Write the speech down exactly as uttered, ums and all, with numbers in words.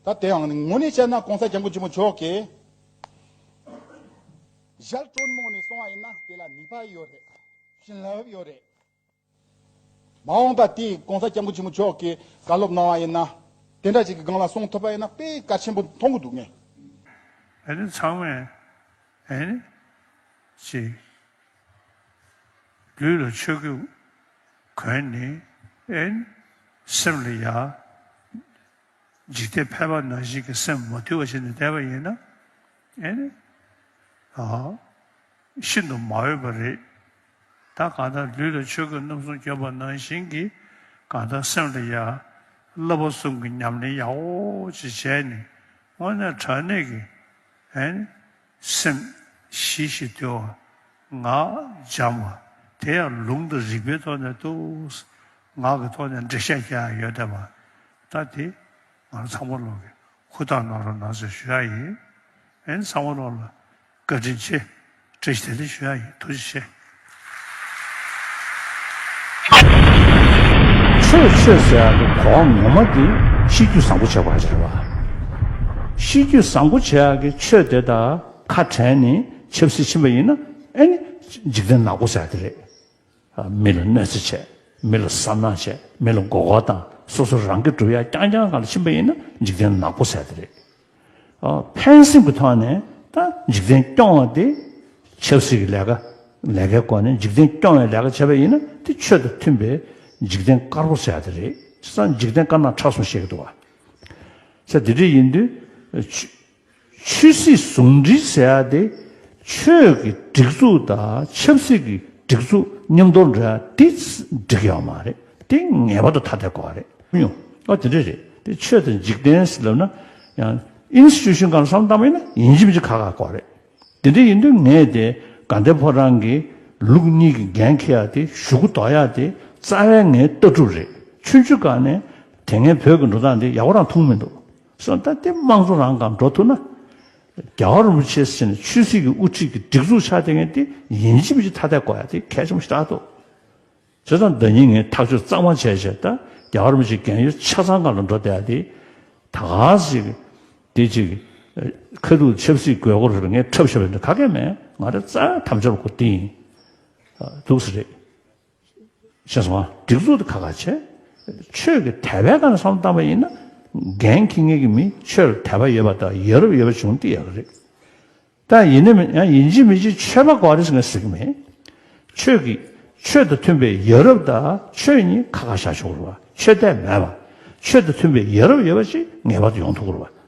ད་དེའང་ངོ་ནས་བཤད་ན་༸གོང་ས་༸སྐྱབས་མགོན་ཆེན་པོ་མཆོག་གིས་ཞལ་དྲོན་མོ་ནས་གསུང་བ་ཡིན་ན་དེ་ལ་ནུས་པ་ཡོད་རེད། བྱིན་རླབས་ཡོད་རེད། མ་འོངས་པ་དེ་༸གོང་ས་༸སྐྱབས་མགོན་ཆེན་པོ་མཆོག་གིས་བཀའ་སློབ་གནང་བ་ཡིན་ན་དེ་འདྲ་ཅིག་གི་སྒང་ལ་གསུང་ཐུབ་པ་ཡིན་ན་དཔེ་གལ་ཆེན་པོ་མཐོང་གི་འདུག་ངས། ཨེ་ནི་ཚང་མས་ཨེ་ནི་ཅིག་ལུས་ལ་ཆོས་གོས་གོན་ནས་ཨེ་ནི་སེམས་ལ་ཡ་འཇིག་རྟེན་ཕལ་པ་ནང་བཞིན་གྱི་སེམས་མ་དུལ་བ་བྱས་ནས་བསྡད་པ་ཡིན་ན་ཨེ་ནི་ཨ་ཤིན་ཏུ་མ་འོས་པ་རེད། ད་གང་ལྟར་ལུས་ལ་ཆོས་གོས་རྣམ་གསུམ་གྱོན་པ་ནང་བཞིན་གྱི་གང་ལྟར་སེམས་ལ་ཡ་བསླབ་པ་གསུམ་གྱི་ཉམས་ལེན་ཡག་པོ་ཅིག་བྱས་ནས་དངོས་གནས་དྲང་གནས་ཀྱི་ཨེ་ནི་སེམས་ཞི་ཞིང་དུལ་བ། ངག་འཇམ་པ། དེ་ཡང་ལུང་དང་རིགས་པའི་ཐོག་ནས་འདུག་ངག་གི་ཐོག་ནས་འགྲེལ་བཤད་རྒྱག་ཡ་ཡོད་བསྡད་པ། ད་དེ་ང་རང་ཚང་མ་ལོག་གི་ཧུར་ཐག་གནང་རོགས་གནང་ཟེར་ཞུ་ཡ་ཡིན། ཨེ་ནི་ཚང་མ་ལོག་ལ་བཀའ་དྲིན་ཆེ། བཀྲ་ཤིས་བདེ་ལེགས་ཞུ་ཡ་ཡིན། ཐུགས་རྗེ་ཆེ། ཆོས་ཆོས་ཟེར་ཡག་གི་གོ་བ་ངོ་མ་དེ་ཤེས་རྒྱུད་བཟང་པོ་བྱེད་པ་རེད་བ། ཤེས་རྒྱུད་བཟང་པོ་བྱེད་ཡག་གི་ཆོས་དེ་དང་ཁ་བྲལ་ནས་ཆབ་སྲིད་ཕྱིན་པ་ཡིན་ན་ཨེ་ནི་འཇིག་རྟེན་ནག་པོ་ཟེར་ཡག་དེ་རེད། མི་ལ་གནོད་འཚེ་བྱས། མི་ལ་བསམ་ནག་བྱས། མི་ལ་མགོ་སྐོར་བཏང་། སོ་སོ་རང་གིས་སྒྲུབ་ཡ་རྐྱང་རྐྱང་སྒང་ལ་ཕྱིན་པ་ཡིན་ན་འཇིག་རྟེན་ནག་པོ་ཟེར་དེ་རེད། ཨ། ཕན་སེམས་ཀྱི་ཐོག་ནས་ད་འཇིག་རྟེན་སྐྱོང་བ་དེ་ཆབ་སྲིད་ཀྱི་ལས་ཀ་ལས་ཀའི་སྒོ་ནས་འཇིག་རྟེན་སྐྱོང་བའི་ལས་ཀ་བྱས་པ་ཡིན་ན་དེ་ཆོས་དང་མཐུན་པའི་འཇིག་རྟེན་དཀར་པོ་ཟེར་དེ་རེད། བྱས་ཙང་འཇིག་རྟེན་དཀར་ནག་ཕྲ་གསུམ་བཤད་ཀྱི་འདུག་བ། ས་དེ་འདྲ་ཡིན་དུས་ཆོས་ཆོས་སྲིད་ཟུང་འབྲེལ་ཟེར་ཡ་དེ་ཆོས་ཀྱི་སྒྲིག་འཛུགས་དང་ཆབ་སྲིད་ཀྱི་སྒྲིག་འཛུགས་མཉམ་དུ་འགྲོ་ཡ་དེ་འགྲིག་ཡོད་མ་རེད། དེ་ངེས་པར་དུ་ཐ་དད་དགོས་པ་རེད། ཡོང་ཨ་དེ་འདྲ་རེད། དེ་ཆོས་དང་འཇིག་རྟེན་ཟེར་ལབ་ན་ཡང་ཨིན་སི་ཊི་ཊུ་ཤན་སྒང་ལ་བསམ་བློ་བཏང་བ་ཡིན་ན་ཡིན་གཅིག་མིན་གཅིག་ཁག་ཁག་དགོས་རེད། དེ་འདྲ་ཡིན་དུས་ངས་དེ་དགའ་ལྡན་ཕོ་བྲང་གི་ལུགས་གཉིས་ཀྱི་འགན་འཁྱེར་ཡ་དེ་གཞུག་གུ་ལྡོག་ཡ་དེ་རྩ་བའི་ངའི་ལྟ་གྲུབ་རེད། ཆུང་ཆུང་སྒང་ནས་དེ་སྔའི་བོད་ཀྱི་འགྲོ་སྟངས་དེ་ཡག་པོ་རང་མཐོང་མི་འདུག་སོང་ད་དེ་དམངས་གཙོ་རང་སྒང་འགྲོ་ཐུབ་ན། རྒྱལ་བ་རིན་པོ་ཆེ་ཟེར་ནས་ཆོས་སྲིད་ཀྱི་དབུ་ཁྲིད་ཀྱི་སྒྲིག་འཛུགས་ཆགས་བསྡད་མཁན་དེ་ཡིན་གཅིག་མིན་གཅིག་ཐ་དད་དགོས་ཡ་དེ་གལ་ཆེན་པོ་ཞེ་དྲག་འདུག་བྱས་ཙང་ཟླ་ཉིན་ངས་ཐག་གཅོད་གཙང་མ་བྱས་བྱས་ད་རྒྱལ་བ་རིན་པོ་ཆེ་རྒན་ཡོལ་ཆ་ཚང་སྒང་ལ་འགྲོ་བསྡད་ཡ་དེ་ད་ག་ཟིག་དེ་ཅིག་ཁ་ཐུག་ཆབ་སྲིད་དགོས་མཁོ་རེད་ངས་འཁྲབ་བཞག་པ་འདི་ག་གེ་མེད། ང་རང་རྩ་དམ་བཅའ་ཁོ་དེ་ཡིན། འདུག་སེ་རེད། ཤེས་སོང་ང་། སྒྲིག་འཛུགས་དེ་ཁག་ཁག་བྱས། ཆོས་ཀྱི་དད་པའི་སྒང་ནས་བསམ་བློ་བཏང་པ་ཡིན་ན། འགན་འཁྱེར་མཁན་གྱི་མི་ཆོས་ལ་དད་པ་ཡོད་པ་དང་ཡ་རབས་ཡོད་པ་བྱུང་དེ་ཡག་གི་རེད། ད་ཡིན་ན་མིན་ཡང་ཡིན་གཅིག་མིན་གཅིག་ཆོས་པ་དགོས་རེད་ཟེར་ངས་ཟེར་གྱི་མེད། ཆོས་ཀྱི་ཆོས་དང་མཐུན་པའི་ཡ་རབས་དང་ཆོས་གཉིས་ཁ་ཁ་བཞག་ཆོག་གི་རེད་བ། ཆོས་དད་མེད་པ། ཆོས་དང་མཐུན་པའི་ཡ་རབས་ཡོད་པ་ཅིག་ངེས་པར་དུ་ཡོང་ཐུབ་ཀྱི་རེད་བ།